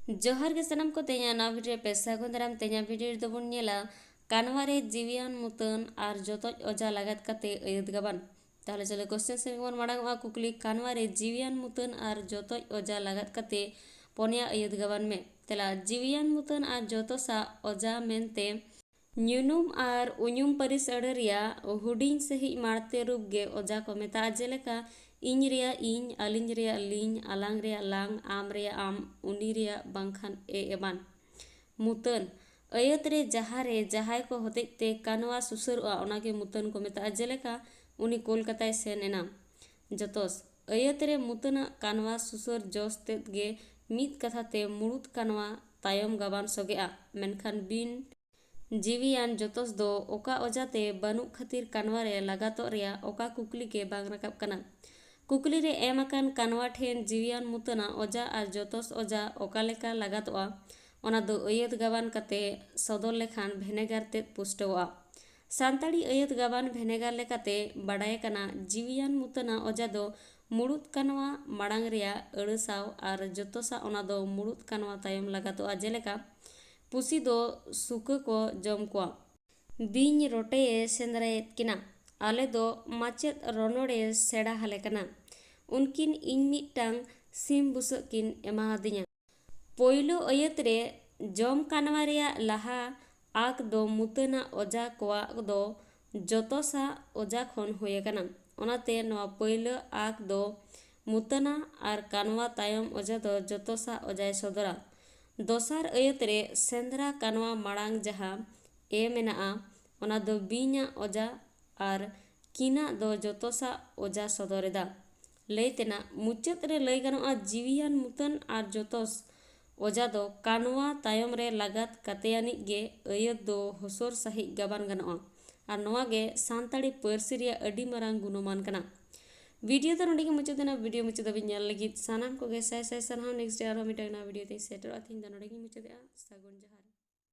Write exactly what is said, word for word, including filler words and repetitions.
ᱡᱚᱦᱟᱨ ᱜᱮ ᱥᱟᱱᱟᱢ ᱠᱚ, ᱛᱮᱦᱮᱧᱟᱜ ᱱᱟᱣᱟ ᱵᱷᱤᱰᱤᱭᱳ ᱨᱮ ᱯᱮ ᱥᱟᱹᱜᱩᱱ ᱫᱟᱨᱟᱢ᱾ ᱛᱮᱦᱮᱧᱟᱜ ᱵᱷᱤᱰᱤᱭᱳ ᱨᱮᱫᱚ ᱵᱚᱱ ᱧᱮᱞᱟ ᱠᱟᱱᱣᱟ ᱨᱮ ᱡᱤᱣᱤᱭᱟᱱ ᱢᱩᱛᱟᱹᱱ ᱟᱨ ᱡᱚᱛᱚᱡ ᱚᱡᱟ ᱞᱟᱜᱟᱛ ᱠᱟᱛᱮ ᱟᱹᱭᱟᱹᱛ ᱜᱟᱵᱟᱱ᱾ ᱛᱟᱦᱚᱞᱮ ᱪᱚᱞᱚ ᱠᱚᱥᱪᱮᱱ ᱥᱮᱫ ᱜᱮᱵᱚᱱ ᱢᱟᱲᱟᱝᱚᱜᱼᱟ᱾ ᱠᱩᱠᱞᱤ, ᱠᱟᱱᱣᱟ ᱨᱮ ᱡᱤᱣᱤᱭᱟᱱ ᱢᱩᱛᱟᱹᱱ ᱟᱨ ᱡᱚᱛᱚᱡ ᱚᱡᱟ ᱞᱟᱜᱟᱛ ᱠᱟᱛᱮ ᱯᱚᱱᱭᱟ ᱟᱹᱭᱟᱹᱛ ᱜᱟᱵᱟᱱ ᱢᱮ᱾ ᱛᱮᱞᱟ, ᱡᱤᱣᱤᱭᱟᱱ ᱢᱩᱛᱟᱹᱱ ᱟᱨ ᱡᱚᱛᱚᱥᱟᱜ ᱚᱡᱟ ᱢᱮᱱᱛᱮ ᱧᱩᱱᱩᱢ ᱟᱨ ᱩᱧᱩᱢ ᱯᱟᱹᱨᱤᱥ ᱟᱹᱲᱟᱹ ᱨᱮᱭᱟᱜ ᱦᱩᱰᱤᱧ ᱥᱟᱹᱦᱤᱡ ᱢᱟᱲᱛᱮ ᱨᱩᱯ ᱜᱮ ᱚᱡᱟ ᱠᱚ ᱢᱮᱛᱟᱜᱼᱟ, ᱡᱮᱞᱮᱠᱟ ᱤᱧ ᱨᱮᱭᱟᱜ ᱤᱧ, ᱟᱹᱞᱤᱧ ᱨᱮᱭᱟᱜ ᱞᱤᱧ, ᱟᱞᱟᱝ ᱨᱮᱭᱟᱜ ᱞᱟᱝ, ᱟᱢ ᱨᱮᱭᱟᱜ ᱟᱢ, ᱩᱱᱤ ᱨᱮᱭᱟᱜ ᱵᱟᱝᱠᱷᱟᱱ ᱮ ᱮᱢᱟᱱ᱾ ᱢᱩᱛᱟᱹᱱ, ᱟᱹᱭᱟᱹᱛ ᱨᱮ ᱡᱟᱦᱟᱸ ᱨᱮ ᱡᱟᱦᱟᱸᱭ ᱠᱚ ᱦᱚᱛᱮᱡ ᱛᱮ ᱠᱟᱱᱣᱟ ᱥᱩᱥᱟᱹᱨᱚᱜᱼᱟ, ᱚᱱᱟᱜᱮ ᱢᱩᱛᱟᱹᱱ ᱠᱚ ᱢᱮᱛᱟᱜᱼᱟ, ᱡᱮᱞᱮᱠᱟ ᱩᱱᱤ ᱠᱳᱞᱠᱟᱛᱟᱭ ᱥᱮᱱ ᱮᱱᱟ᱾ ᱡᱚᱛᱚᱥ, ᱟᱹᱭᱟᱹᱛ ᱨᱮ ᱢᱩᱛᱟᱹᱱᱟᱜ ᱠᱟᱱᱣᱟ ᱥᱩᱥᱟᱹᱨ ᱡᱚᱥ ᱛᱮᱫ ᱜᱮ ᱢᱤᱫ ᱠᱟᱛᱷᱟ ᱛᱮ ᱢᱩᱲᱩᱫ ᱠᱟᱱᱣᱟ ᱛᱟᱭᱚᱢ ᱜᱟᱵᱟᱱ ᱥᱚᱜᱮᱜᱼᱟ, ᱢᱮᱱᱠᱷᱟᱱ ᱵᱤᱱ ᱡᱤᱣᱤᱭᱟᱱ ᱡᱚᱛᱚᱥ ᱫᱚ ᱚᱠᱟ ᱚᱡᱟᱛᱮ ᱵᱟᱹᱱᱩᱜ ᱠᱷᱟᱹᱛᱤᱨ ᱠᱟᱱᱣᱟ ᱨᱮ ᱞᱟᱜᱟᱛᱚᱜ ᱨᱮᱭᱟᱜ ᱚᱠᱟ ᱠᱩᱠᱞᱤ ᱜᱮ ᱵᱟᱝ ᱨᱟᱠᱟᱵ ᱠᱟᱱᱟ᱾ ᱠᱩᱠᱞᱤ ᱨᱮ ᱮᱢ ᱟᱠᱟᱱ ᱠᱟᱱᱣᱟ ᱴᱷᱮᱱ ᱡᱤᱣᱤᱭᱟᱱ ᱢᱩᱛᱟᱹᱱᱟᱜ ᱚᱡᱟ ᱟᱨ ᱡᱚᱛᱚᱥ ᱚᱡᱟ ᱚᱠᱟ ᱞᱮᱠᱟ ᱞᱟᱜᱟᱛᱚᱜᱼᱟ, ᱚᱱᱟ ᱫᱚ ᱟᱹᱭᱟᱹᱛ ᱜᱟᱵᱟᱱ ᱠᱟᱛᱮ ᱥᱚᱫᱚᱨ ᱞᱮᱠᱷᱟᱱ ᱵᱷᱮᱱᱮᱜᱟᱨ ᱛᱮᱫ ᱯᱩᱥᱴᱟᱹᱣᱚᱜᱼᱟ᱾ ᱥᱟᱱᱛᱟᱲᱤ ᱟᱹᱭᱟᱹᱛ ᱜᱟᱵᱟᱱ ᱵᱷᱮᱱᱮᱜᱟᱨ ᱞᱮᱠᱟᱛᱮ ᱵᱟᱰᱟᱭ ᱟᱠᱟᱱᱟ, ᱡᱤᱣᱤᱭᱟᱱ ᱢᱩᱛᱟᱹᱱᱟᱜ ᱚᱡᱟ ᱫᱚ ᱢᱩᱲᱩᱫ ᱠᱟᱱᱣᱟ ᱢᱟᱲᱟᱝ ᱨᱮᱭᱟᱜ ᱟᱹᱲᱟᱹ ᱥᱟᱶ ᱟᱨ ᱡᱚᱛᱚᱥᱟᱜ ᱚᱱᱟ ᱫᱚ ᱢᱩᱲᱩᱫ ᱠᱟᱱᱣᱟ ᱛᱟᱭᱚᱢ ᱞᱟᱜᱟᱛᱚᱜᱼᱟ, ᱡᱮᱞᱮᱠᱟ ᱯᱩᱥᱤ ᱫᱚ ᱥᱩᱠᱟᱹ ᱠᱚ ᱡᱚᱢ ᱠᱚᱣᱟ᱾ ᱵᱤᱧ ᱨᱚᱴᱮᱭᱮ ᱥᱮᱸᱫᱽᱨᱟᱭᱮᱫ ᱠᱤᱱᱟ᱾ ᱟᱞᱮ ᱫᱚ ᱢᱟᱪᱮᱫ ᱨᱚᱱᱚᱲᱮ ᱥᱮᱬᱟ ᱟᱞᱮ ᱠᱟᱱᱟ᱾ ᱩᱱᱠᱤᱱ ᱤᱧ ᱢᱤᱫᱴᱟᱝ ᱥᱤᱢ ᱵᱩᱥᱟᱹᱜ ᱠᱤᱱ ᱮᱢᱟᱣᱟᱫᱤᱧᱟ᱾ ᱯᱳᱭᱞᱳ ᱟᱹᱭᱟᱹᱛ ᱨᱮ ᱡᱚᱢ ᱠᱟᱱᱣᱟ ᱨᱮᱭᱟᱜ ᱞᱟᱦᱟ ᱟᱠ ᱫᱚ ᱢᱩᱛᱟᱹᱱᱟᱜ ᱚᱡᱟ ᱠᱚᱣᱟᱜ ᱫᱚ ᱡᱚᱛᱚᱥᱟᱜ ᱚᱡᱟ ᱠᱷᱚᱱ ᱦᱩᱭ ᱟᱠᱟᱱᱟ᱾ ᱚᱱᱟᱛᱮ ᱱᱚᱣᱟ ᱯᱟᱹᱭᱞᱟᱹ ᱟᱠ ᱫᱚ ᱢᱩᱛᱟᱹᱱᱟ ᱟᱨ ᱠᱟᱱᱣᱟ ᱛᱟᱭᱚᱢ ᱚᱡᱟ ᱫᱚ ᱡᱚᱛᱚᱥᱟᱜ ᱚᱡᱟᱭ ᱥᱚᱫᱚᱨᱟ᱾ ᱫᱚᱥᱟᱨ ᱟᱹᱭᱟᱹᱛ ᱨᱮ ᱥᱮᱸᱫᱽᱨᱟ ᱠᱟᱱᱣᱟ ᱢᱟᱲᱟᱝ ᱡᱟᱦᱟᱸ ᱮ ᱢᱮᱱᱟᱜᱼᱟ, ᱚᱱᱟ ᱫᱚ ᱵᱤᱧᱟᱜ ᱚᱡᱟ ᱟᱨ ᱠᱤᱱᱟᱜ ᱫᱚ ᱡᱚᱛᱚᱥᱟᱜ ᱚᱡᱟ ᱥᱚᱫᱚᱨ ᱮᱫᱟ᱾ ᱞᱟᱹᱭ ᱛᱮᱱᱟᱜ, ᱢᱩᱪᱟᱹᱫ ᱨᱮ ᱞᱟᱹᱭ ᱜᱟᱱᱚᱜᱼᱟ, ᱡᱤᱣᱤᱭᱟᱱ ᱢᱩᱛᱟᱹᱱ ᱟᱨ ᱡᱚᱛᱚᱥ ᱚᱡᱟ ᱫᱚ ᱠᱟᱱᱣᱟ ᱛᱟᱭᱚᱢ ᱨᱮ ᱞᱟᱜᱟᱛ ᱠᱟᱛᱮᱭᱟᱱᱤᱡ ᱜᱮ ᱟᱹᱭᱟᱹᱛ ᱫᱚ ᱦᱚᱥᱚᱨ ᱥᱟᱹᱦᱤᱡ ᱜᱟᱵᱟᱱ ᱜᱟᱱᱚᱜᱼᱟ᱾ ᱟᱨ ᱱᱚᱣᱟ ᱜᱮ ᱥᱟᱱᱛᱟᱲᱤ ᱯᱟᱹᱨᱥᱤ ᱨᱮᱭᱟᱜ ᱟᱹᱰᱤ ᱢᱟᱨᱟᱝ ᱜᱩᱱᱚᱢᱟᱱ ᱠᱟᱱᱟ᱾ ᱵᱷᱤᱰᱤᱭᱳ ᱫᱚ ᱱᱚᱰᱮ ᱜᱮ ᱢᱩᱪᱟᱹᱫ ᱮᱱᱟ᱾ ᱵᱷᱤᱰᱤᱭᱳ ᱢᱩᱪᱟᱹᱫ ᱫᱷᱟᱹᱵᱤᱡ ᱧᱮᱞ ᱞᱟᱹᱜᱤᱫ ᱥᱟᱱᱟᱢ ᱠᱚᱜᱮ ᱥᱟᱭ ᱥᱟᱭ ᱥᱟᱨᱦᱟᱣ᱾ ᱱᱮᱠᱥᱴ ᱨᱮ ᱟᱨᱦᱚᱸ ᱢᱤᱫᱴᱟᱝ ᱱᱟᱣᱟ ᱵᱷᱤᱰᱤᱭᱳ ᱛᱮᱧ ᱥᱮᱴᱮᱨᱚᱜᱼᱟ᱾ ᱛᱮᱦᱮᱧ ᱫᱚ ᱱᱚᱰᱮ ᱜᱮᱧ ᱢᱩᱪᱟᱹᱫᱮᱜᱼᱟ᱾ ᱥᱟᱹᱜᱩᱱ ᱡᱚᱦᱟᱨ᱾